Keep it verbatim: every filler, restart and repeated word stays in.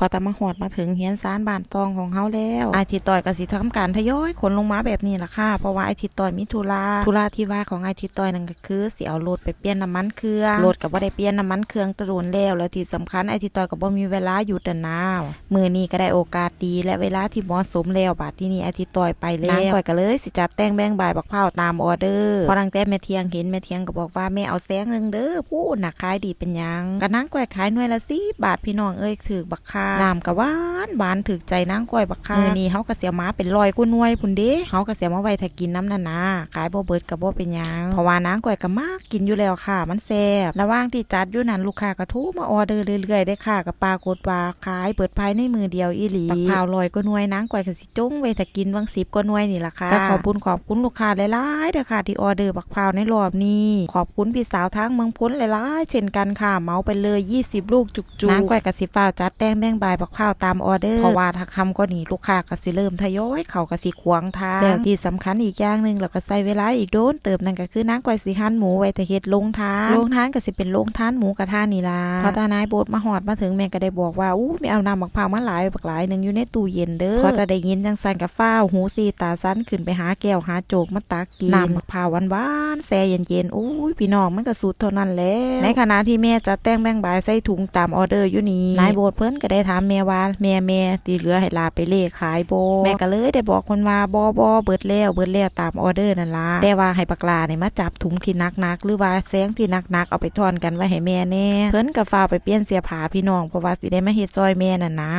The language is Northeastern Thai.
ก็แต่มาฮอดมาถึงเฮือนซานบ้านซองของเฮาแล้ว อ้ายทิดต่อยก็สิทำการทยอยขนลงมาแบบนี้ล่ะค่ะ เพราะว่าอ้ายทิดต่อยมีธุระ ธุระที่ว่าของอ้ายทิดต่อยนั่นก็คือสิเอารถไปเปลี่ยนน้ำมันเครื่อง รถก็บ่ได้เปลี่ยนน้ำมันเครื่องแต่โดนแล้ว แล้วที่สำคัญอ้ายทิดต่อยก็บ่มีเวลาหยุดนั่นนะ มื้อนี้ก็ได้โอกาสดีและเวลาที่เหมาะสมแล้ว บาดที่นี่อ้ายทิดต่อยไปแล้ว นางก้อยก็เลยสิจัดแต่งแบ่งบายบักพร้าวตามออเดอร์ พอตั้งแต่แม่เที่ยงเห็น แม่เที่ยงก็บอกว่า "แม่เอาแสงหนึ่งเด้อ พู้นน่ะขายดีเป็นหยัง" ก็นางก้อยขายหน่วยละสิบบาท พี่น้องเอ้ย ถืกบักคัก น้ำก็หวานหวาน ถืกใจนางก้อยบักคัก มื้อนี้เฮาก็สิเอามาเป็นร้อยกว่าหน่วยพู้นเด้ เฮาก็สิเอามาไว้ถ้ากินนำนั่นนะ ขายบ่เบิดก็บ่เป็นหยัง เพราะว่านางก้อยก็มักกินอยู่แล้วค่ะ มันแซ่บ ระหว่างที่จัดอยู่นั่น ลูกค้าก็โทรมาออเดอร์เรื่อยๆเด้อค่ะ ก็ปรากฏว่าขายเบิดภายในมื้อเดียวอีหลี บักพร้าวร้อยกว่าหน่วย นางก้อยก็สิจงไว้ถ้ากินหว่างสิบกว่าหน่วยนี่ล่ะค่ะ ก็ขอบบุญขอบคุณลูกค้าหลายๆเด้อค่ะ ที่ออเดอร์บักพร้าวในรอบนี้ ขอบคุณพี่สาวทางเมืองพ้นหลายๆเช่นกันค่ะ เหมาไปเลยยี่สิบลูกจุกๆ นางก้อยก็สิฟ้าวจัดแต่งแบ่งบายบักพร้าวตามออเดอร์ เพราะว่าถ้าค่ำกว่านี้ลูกค้าก็สิเริ่มทยอยเข้า ก็สิขวางทาง แล้วที่สำคัญอีกอย่างหนึ่ง แล้วก็ใช้เวลาอีกโดนเติบ นั่นก็คือนางก้อยสิหั่นหมูไว้ถ้าเฮ็ดโรงทาน โรงทานก็สิเป็นโรงทานหมูกระทะนี่ล่ะ พอตานายโบดมาฮอดมาถึง แม่ก็ได้บอกว่า "อู้ แม่เอาน้ำบักพร้าวมาหลายบักหลายหนึ่งอยู่ในตู้เย็นเด้อ" พอตาได้ยินจังซั่นก็ฟ้าวหูสี่ตาสั้นขึ้นไปหาแก้วหาโจกมาตักกิน น้ำบักพร้าวหวานๆแช่เย็นๆ โอ้ย พี่น้อง มันก็สุดเท่านั้นแหละ ในขณะที่แม่จัดแต่งแบ่งบายใส่ถุงตามออเดอร์อยู่นี่ นายโบดเพิ่นก็ได้ถามแม่ว่า "แม่ แม่ สิเหลือให้หลาไปเล่ขายบ่" แม่ก็เลยได้บอกเพิ่นว่า "บ่ บ่ เบิดแล้ว เบิดแล้ว ตามออเดอร์นั่นล่ะ แต่ว่าให้บักหล้านี่มาจับถุงที่หนักๆ หรือว่าแซงที่หนักๆ เอาไปท่อนกันไว้ให้แม่แหน่" เพิ่นก็ฟ้าวไปเปลี่ยนเสื้อผ้าพี่น้อง เพราะว่าสิได้มาเฮ็ดซอยแม่นั่นนะ